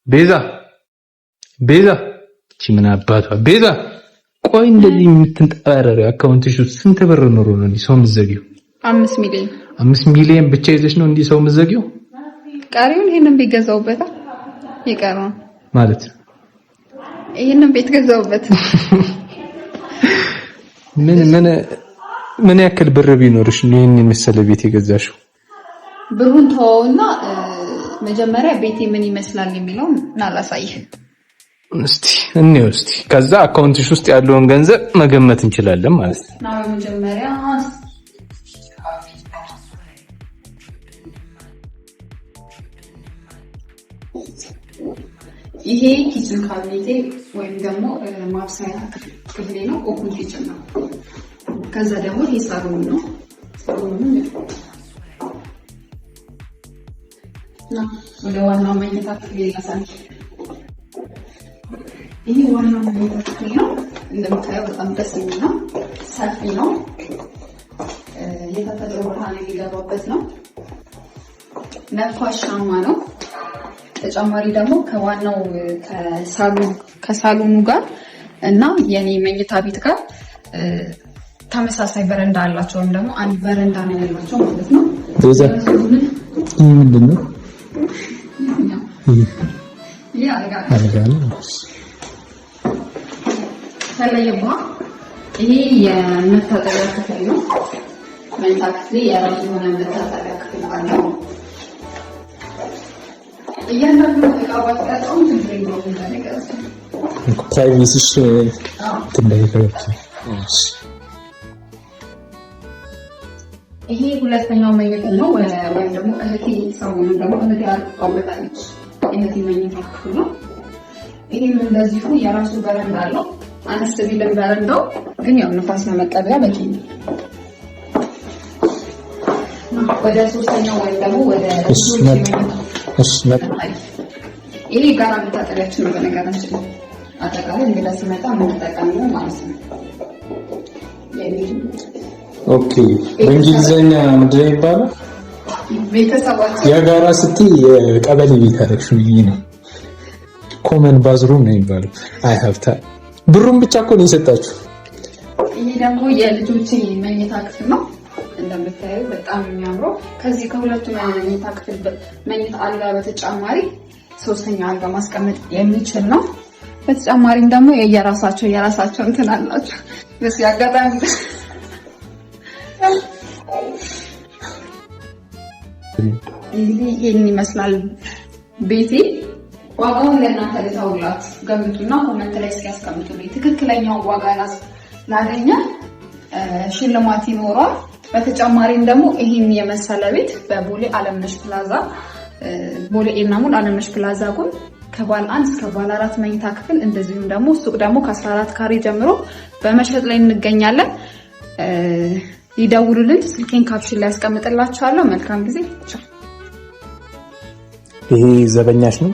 ቤዛ ቤዛ፣ እቺ ምን አባቷ ቤዛ። ቆይ እንደዚህ የምትንጠባረሪው account ሽ ውስጥ ስንት ብር ኖሮ ነው እንዲህ ሰው የምትዘጊው? 5 ሚሊዮን። 5 ሚሊዮን ብቻ ይዘሽ ነው እንዲህ ሰው የምትዘጊው? ቀሪውን ይሄንን ቤት ገዛውበታል። ይቀረዋል። ማለት? ይሄንን ቤት ገዛውበት። ምን ያክል ብር ቢኖርሽ ነው ይሄን የመሰለ ቤት የገዛሽው? ብሩን ተወውና መጀመሪያ ቤቴ ምን ይመስላል የሚለውን ላሳይህ። እስቲ እንየው እስቲ። ከዛ account ሽ ውስጥ ያለውን ገንዘብ መገመት እንችላለን ማለት ነው። ና በመጀመሪያ ይሄ kitchen cabinet ኤ ወይም ደግሞ ማብሰያ ክፍሌ ነው። Open kitchen ነው። ከዛ ደግሞ ይሄ ሳሎን ነው። ሳሎኑ ና ወደ ዋናው መኝታ ክፍሌ ላሳይ። ይሄ ዋናው መኝታ ክፍል ነው። እንደምታየው በጣም ደስ የሚል ነው። ሰፊ ነው። የተፈጥሮ ብርሃን የሚገባበት ነው። ነፋሻማ ነው። ተጨማሪ ደግሞ ከዋናው ከሳሎኑ ጋር እና የኔ መኝታ ቤት ጋር ተመሳሳይ በረንዳ አላቸው፣ ወይም ደግሞ አንድ በረንዳ ነው ያላቸው ማለት ነው። ቤዛ፣ ይህ ምንድን ነው? ይህ አልጋ። አልጋ ነው። ተለየባ ይሄ የመታጠቢያ ክፍል ነው። መኝታ ክፍሌ የራሱ የሆነ መታጠቢያ ክፍል አለው። እያንዳንዱ እቃ ባትቀርጸውም ችግር የለውም እንዳይቀርጽ። Privacy ሽ እንዳይከብድ። ይሄ ሁለተኛው መኝታ ነው፣ ወይም ደግሞ እህቴ ሰሞኑን ደግሞ እህቴ አርቃበታለች። የእህቴ መኝታ ክፍል ነው። ይሄም እንደዚሁ የራሱ በረንዳ አለው። አነስ ቢልም በረንዳው ግን ያው ንፋስ ለመቀበያ በቂ ነው። ወደ ሶስተኛው ወይም ደግሞ ወደ ይሄ ጋራ መታጠቢያችን ነው። በነገራችን አጠቃላይ እንግዳ ሲመጣ የምንጠቀመው ማለት ነው። Okay፣ በእንግሊዘኛ ምንድን ነው የሚባለው? ቤተሰባችን የጋራ ስትይ የቀበሌ ቤት አደረግሽው ብዬ ነው። Common bathroom ነው የሚባለው። አይ ሀብታ፣ ብሩን ብቻ እኮ ነው የሰጣችሁ። ይሄ ደግሞ የልጆቼ መኝታ ክፍል ነው። እንደምታዩ በጣም የሚያምረው ከዚህ ከሁለቱ መኝታ ክፍል መኝታ አልጋ በተጨማሪ ሶስተኛ አልጋ ማስቀመጥ የሚችል ነው። በተጨማሪም ደግሞ የየራሳቸው የራሳቸው እንትን አላቸው። በዚህ አጋጣሚ እንግዲህ ይሄን ይመስላል ቤቴ። ዋጋውን ለእናንተ ልተውላችሁ፣ ገምቱና comment ላይ እስኪ ያስቀምጡልኝ። ትክክለኛውን ዋጋ ላገኘ ሽልማት ይኖረዋል። በተጨማሪም ደግሞ ይህን የመሰለ ቤት በቦሌ አለምነሽ ፕላዛ፣ ቦሌ ኤድናሞል አለምነሽ ፕላዛ ጎን ከባለ አንድ እስከ ባለ አራት መኝታ ክፍል እንደዚሁም ደግሞ ሱቅ ደግሞ ከ14 ካሬ ጀምሮ በመሸጥ ላይ እንገኛለን። ይደውሉልን። ስልኬን caption ላይ ያስቀምጥላችኋለሁ። መልካም ጊዜ። ቻው። ይሄ ዘበኛሽ ነው?